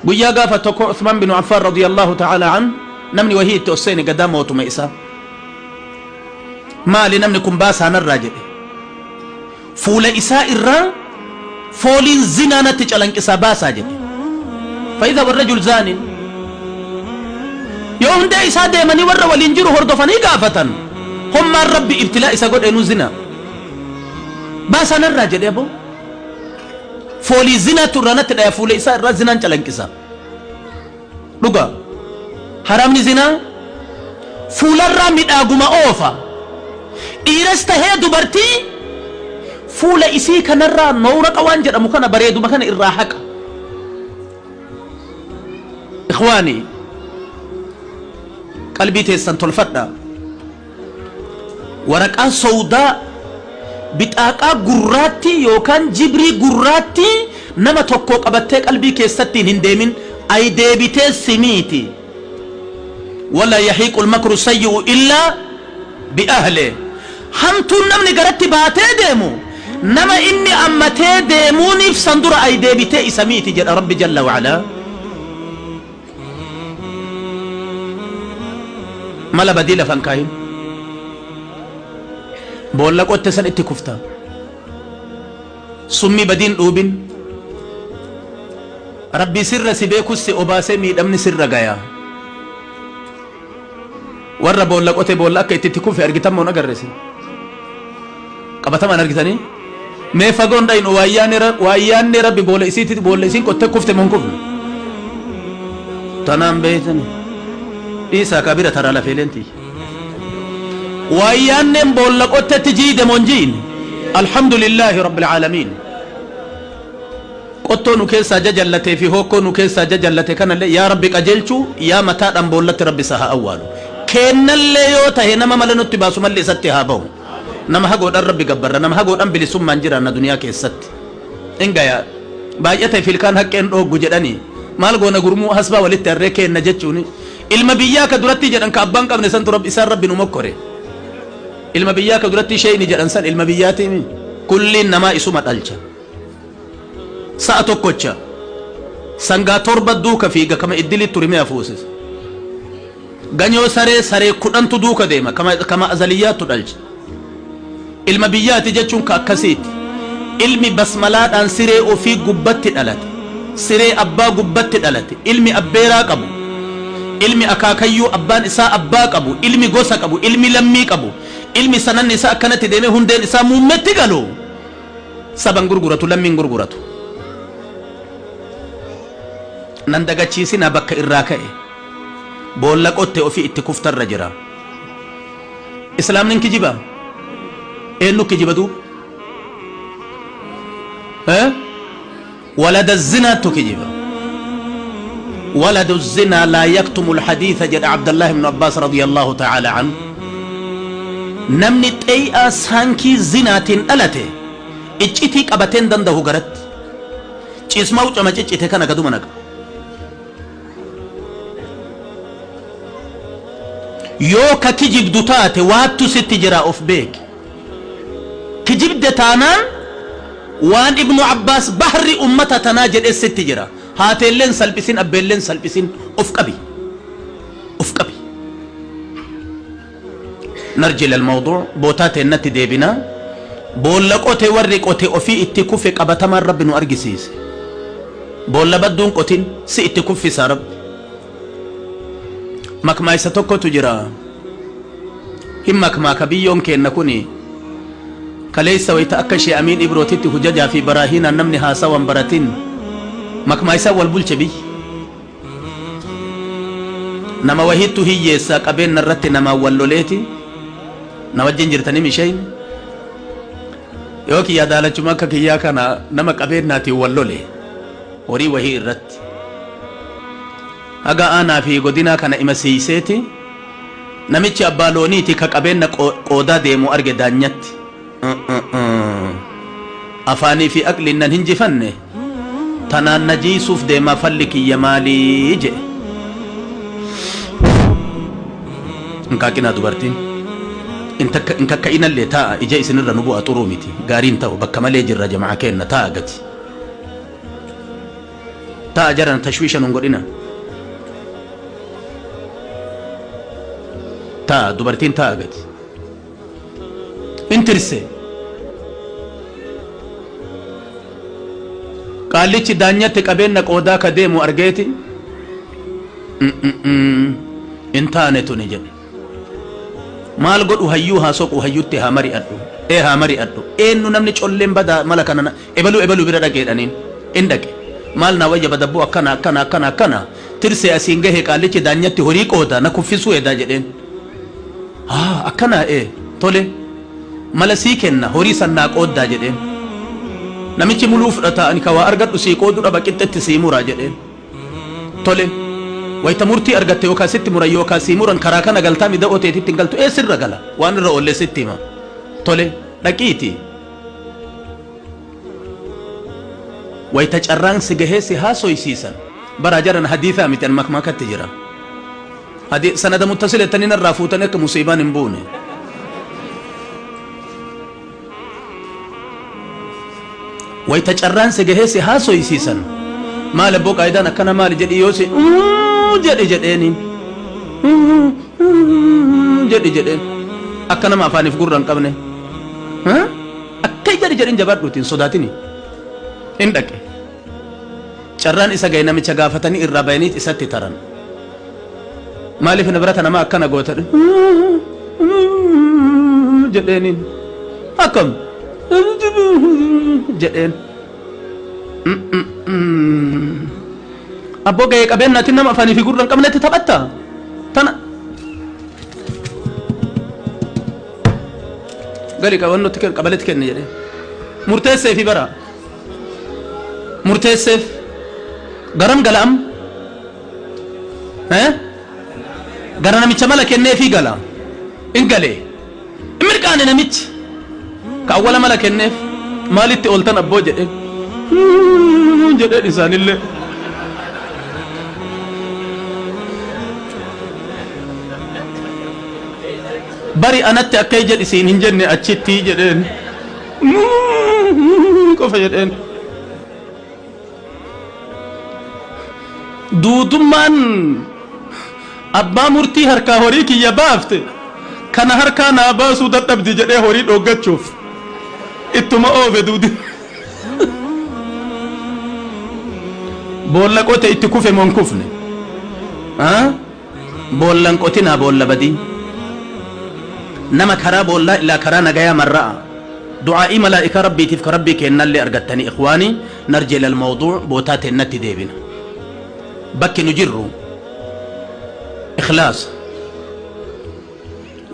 Guyyaa gaafa tokko Uthmaan bin Affaan radiyallahu ta'ala an namni wahii itti ol seene gadaa mootuma isaa. Maali namni kun baasaa narraa jedhe. Fuula isaa irraa fooliin zinaa natti calanqisaa baasaa jedhe. Fa'idha warrajul zaanin. Yoo hundee isaa deemanii warra waliin jiru hordofanii gaafatan hommaan Rabbi ibtilaa isa godheenuu zinaa. Baasaa narraa jedhe aboo. Foolii zinaatu irraa natti dhaya, fuula isaa irraa zinaan calanqisa. Dhuga haraamni zinaa fuularraa midhaaguma oofa. Dhiiras tahee dubartii fuula isii kanarraa nowraqa waan jedhamu kana bareeduma kana irraa haqa. Ikhwaani, qalbii teessan tolfadha. Waraqaa sowdaa, bixaaqaa gurraattii yookaan jibrii gurraattii nama tokkoo qabattee qalbii keessattiin hin deemin, ay deebitee si miiti. Wala yahiiqul makru sayyi'u illaa bi ahle. Hamtuun namni garatti baatee deemu nama inni ammatee deemuuniif san dura ay deebitee isa miiti jedha Rabbi jalla wa'alaa. Mala badii lafa hin kaayin. Boolla qotte san itti kufta. Summii badiin dhuubin. Rabbii sirra si beekus si obaasee miidhamni sirra gaya. Warra boolla qote boolla akka itti itti kufe argitan moo hin agarre isin? Qabatamaan argitanii? Mee fagoon dhaynu waayyaanne Rabbi boolla isiitti boolla isiin qotte kufte moo hin kufne? Tanaan beeytani. Dhiisaa kaa bira taraa lafeeleen tiyya. Waayyaanneen boolla qottetti jiide moo hin jiine? Alhamdulillaahi Rabbil Aalamiin. Qottoo nu keessaa jajallatee fi hookkoo nu keessaa jajallate kanallee yaa Rabbi qajeelchuu, yaa mataadhaan boollatti Rabbi isa haa awwaalu. Keennallee yoo tahe nama mala nutti baasu malli isatti haa bahu. Nama hagoodhaan Rabbi gabbarra, nama hagoodhaan bilisummaan jiraanna duniyaa keessatti. In gaya. Baay'ateef ilkaan haqqeen dhooggu jedhanii. Maal goona gurmuu hasbaa walitti harree keenna jechuuni. Ilma biyyaa ka duratti jedhan ka abbaan qabne santu Rabbi isaan Rabbi nu mokkore. Ilma biyyaa ka duratti sheeyni jedhan san ilma biyyaatiimi. Kulliin namaa isuma dhalcha. Sa'a tokkocha sangaa torba duuka fiiga kama iddilitti rimee hafuusisa. Ganyoo saree saree kudhantu duuka deema kama, kama azaliyyaattu dhalcha. Ilma biyyaati jechuun ka akkasiiti. Ilmi basmalaadhaan siree ofii gubbatti dhalate. Siree abbaa gubbatti dhalate. Ilmi abbeeraa qabu. Ilmi akaakayyuu abbaan isaa abbaa qabu. Ilmi gosa qabu. Ilmi lammii qabu. Ilmi sananni isaa akkanatti deemee hundeen isaa muummetti galu. Saba hin gurguratu, lammii hin gurguratu. Nan dagachiisinaa bakka irraa ka'e. Boolla qotte ofii itti kuftarra jira. Islaamni hin kijibaa? Eenyu kijiba duuba? Eh? Walada zinaattu kijiba. Waladu zinaa laa yaktumu alhadiitha jedha Abdallah ibnu Abbaas radiyallahu ta'ala anhu. Namni xeey'aa saankii zinaatiin dhalate iccitii qabatee hin dandahu garatti. Ciisma ucama ciccite kana gaduma naqa. Yoo ka kijibdu taate waattu sitti jira of beeki. Kijibde taanaan waan Ibnu Abbaas bahri ummata tanaa jedhe sitti jira. Haateellee hin salphisin abbeellee hin salphisin of qabi. Of qabi. Narji ilal mawduu bootaa teennatti deebina. Boolla qote warri qote ofii itti kufe qabatamaan Rabbi nu argisiise. Boolla badduun qotin si itti kuffisa Rabbi. Makmaaysa tokkotu jira. Hin makmaaka biyyoon keenna kuni kaleessa wayta akka Sheh Amiin Ibrootitti hujajaa fi baraahiinaan namni haasawa hin baratin makmaaysaan wal bulche biyyi. Nama wahiittu hiyyeessaa qabeenna irratti namaan wal loleeti na wajjin jirtanii misheen yoo kiyyaa daalachuma akka kiyyaa kana nama qabeennaatiin wal lole horii wahii irratti haga aanaa fi godinaa kana ima siiyseeti Namichi abbaa looniiti ka qabeenna qoodaa deemu arge daanyatti. Afaanii fi aqliin nan hinjifanne, tanaan na jiiysuuf deemaa falli kiyya maalii? Je'e. Hin qaaqinaa dubartiin. Hin kakka'inallee taa'a ija isinirra nu bu'a xuruu miti. Gaarii hin ta'u bakka malee jirra jama'a keenna taa'a gadi. Taa'a jaran, tashwiisha nun godhina. Taa'a, dubartiin taa'a gadi. In tirse. Qaallichi daanyatti qabeenna qoodaa ka deemu argeeti, in taane tuni jedhe. Maal godhu? Hayyuu haa soqu, hayyutti haa mari'adhu. Ee, haa mari'adhu. Eenyu namni colleen badaa mala kana? Ebaluu ebaluu bira dhaqeedhaniin. In dhaqe. Maal naa wayya badabboo? Akkana akkana akkana akkana tirsee asiin gahe, qaallichi daanyatti horii qooda na kuffisuu edaa jedheen. Haa, akkana, ee, tole, mala sii kenna, horii san naa qooddaa jedheen. Namichi muluu fudhata, ani ka waa argadhu sii qoodu dhaba, qixxetti sii muraa jedheen. Tole, wayta murtii argatte yookaan sitti muran yookaan sii muran karaa kana galtaa, mida'oo teetitti hin galtu, ee, sirra gala, waan irra oollee sitti hima. Tole, dhaqiiti wayta carraan si gahee si haasoysiisan. Baraa jaran, hadiisaa miti, an makmakatti jira. Sanada muttasil jettanii narraa fuutanii akka musiibaan hin buune. Wayta carraan si gahee si haasoysiisan, maal abboo, qaayidaan akkana maali jedhi, yoo si jedhi jedheeniin, jedhi jedheen, akka nama afaaniif gurra hin qabne akka jedhi jedhin, jabaadhuuti, hin sodaatini. Hin dhaqe. Carraan isa gahe, namicha gaafatanii irraa bayaniit isatti taran. Maaliif na birata nama akkana goota jedheeniin? Akkam jedheen? Abboo, gahee qabeenyaatiin nama afaanii fi gurra hin qabnetti taphatta tana. Gali qabannootti qabaletti kenne jedhee murteessee fi bara murteesseef. Garam gala am? Gara namicha mala kenneefii gala. In galee mirqaane. Namichi ka awwala mala kenneef, maalitti ooltan abboo jedheen. Jedheen isaanillee. Bari anatti akka jedhi siin hin jenne achitti jedheen, qofa jedheen. Duudummaan abbaa murtii harkaa horii kiyya baafte kana harkaa naa baasuu dadhabdi jedhee horii dhooggachuuf ittuma oofe. Duudi boolla qote, itti kufe moo hin kufne? Boollan qotinaa, boolla badii. Nama karaa boollaa ilaa karaa nagayaa marra'a. Du'aa'ii malaa'ikaa rabbiitiif ka rabbii kennallee argattanii. Ikhwaanii, نرجع إلى الموضوع. Bootaa teennatti deebina. Bakki nu jirru ikhlaasa.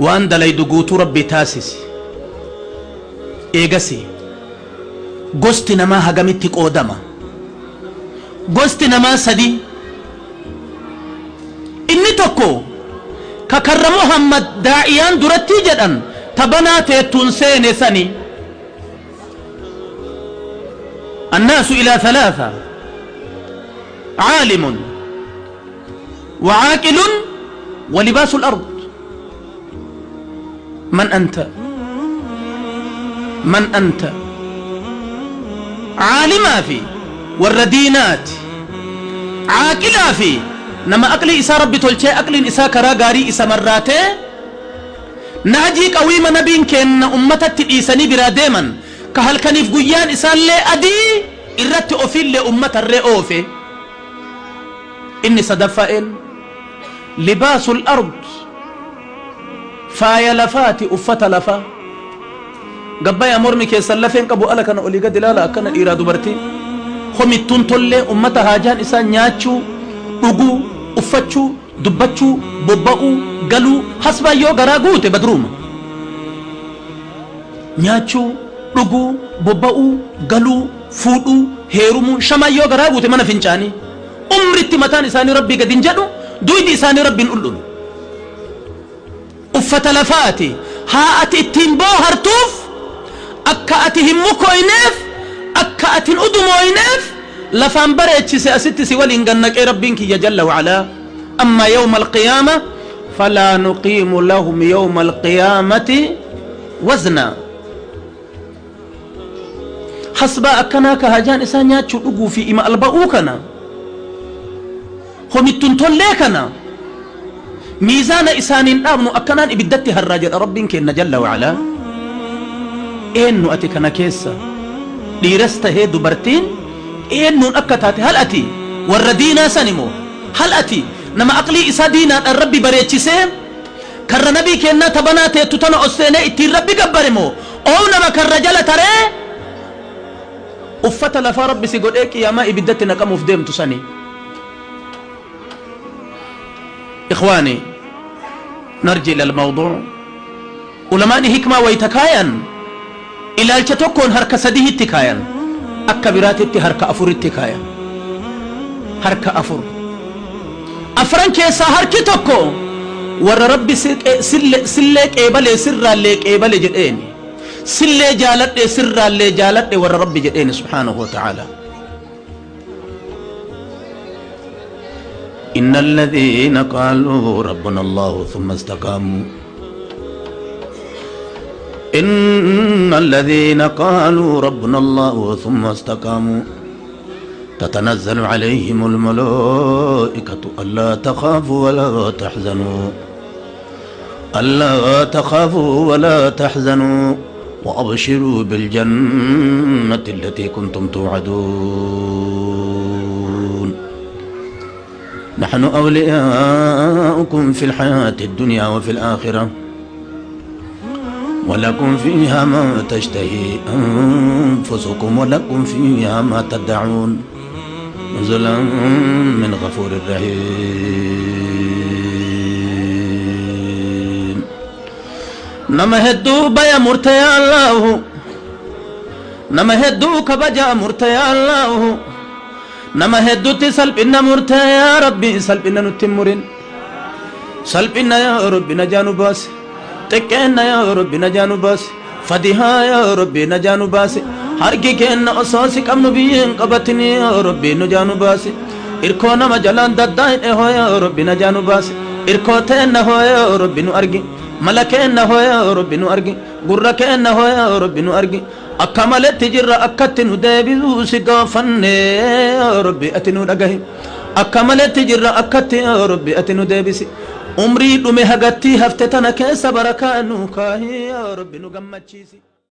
Waan dalaydu guutuu rabbii taasisi. Eegasi gosti namaa hagamitti qoodama? Gosti namaa sadi. Inni tokko ka karra Muhammad daa'iyaan duratti jedhan tabanaa teettuun seene sani. الناس إلى ثلاثة: عالم وعاقل ولباس الأرض. من أنت؟ من أنت؟ Caalimaa fi warra diinaati, caaqilaa fi nama aqlii isaa rabbi tolchee, aqliin isaa karaa gaarii isa marraatee, nahjii qawiima nabiin kenna ummatatti dhiisanii biraa deeman, ka halkaniif guyyaan isaallee adii irratti ofiillee ummatarree oofe. Inni sadaffa'een لباس الأرض, faaya lafaati, uffata lafaa. Gabbayaa, mormi keessan lafeen qabu ala kana olii gad ilaala. Akkana dhiiraa dubartii homittuun tollee ummata haajaan isaa nyaachuu, dhuguu, uffachuu, dubbachuu, bobba'uu, galuu. Hasbaan yoo garaa guute badruuma. Nyaachuu, dhuguu, bobba'uu, galuu, fuudhuu, heerumuu. Shamaan yoo garaa guute mana fincaanii. Umritti mataan isaanii rabbii gad hin jedhu, duydi isaanii rabbiin uldhulu. Uffata lafaati. Haa ati ittiin boohartuuf, akka ati hin mukoyneef, akka ati hin udumooyneef lafaan bareechise. Asitti si waliin gannaqee rabbiin kiyya جل وعلا. أما يوم القيامة فلا نقيم لهم يوم القيامة وزنا. Hasbaa akkanaa ka hajaan isaa nyaachuu, dhuguu fi ima alba'uu kana. Homittun tollee kana miizaana isaaniin dhaabnu akkanaan ibiddatti harraa jedha Rabbiin keenna jalla wa'alaa. Eennu ati kana keessa dhiiras tahee dubartiin eennuun akka taate hal ati warra diinaa sani moo hal ati nama aqlii isaa diinaadhaan Rabbi bareechisee karra nabii keennaa ta banaa teettu tana ol seenee ittiin Rabbi gabbare moo oow nama karra jala taree uffata lafaa Rabbi si godhee qiyaamaa ibiddatti naqamuuf deemtu sani. Ikhwaani narji ila almawduu ulamaani hikmaa wayta kaayan ilaalcha tokkoon harka sadihitti kaayan, akka biraatitti harka afuritti kaayan. Harka afur afran keessaa harki tokko warra Rabbi sillee qeebalee sirraallee qeebale jedheeni, sillee jaaladhe sirraallee jaaladhe warra Rabbi jedheeni subhaanahu wa ta'ala. إن الذين قالوا ربنا الله ثم استقاموا، إن الذين قالوا ربنا الله ثم استقاموا تتنزل عليهم الملائكة ألا تخافوا ولا تحزنوا، ألا تخافوا ولا تحزنوا وأبشروا بالجنة التي كنتم توعدون. نحن أولياؤكم في الحياة الدنيا وفي الآخرة ولكم فيها ما تشتهي أنفسكم ولكم فيها ما تدعون نزلا من غفور رحيم. نما هدو بيا مرتيا الله، نما هدو كبجا مرتيا الله، نما هدو تسلب إن مرتيا ربي سلب إن نتمرين، سلب إن يا ربي نجانو باس، تكنا يا ربي نجانو باس، فديها يا ربي نجانو باس، هركي كأن أساسي كم نبيين قبتني يا ربي نجانو باس، إركونا مجلان دداين إهو يا ربي نجانو باس، إركوتين هو يا ربي نو أرجي، ملكين هو يا ربي نو أرجي، قركين هو يا ربي نو أرجي، أكملت تجرى أكتن دابي سقافن يا ربي أتنو رجه، أكملت تجرى أكت يا ربي أتنو دابسي، عمري دمي هجتي هفتتنا كيس بركة نوكاهي يا ربي نجمع تشيسي.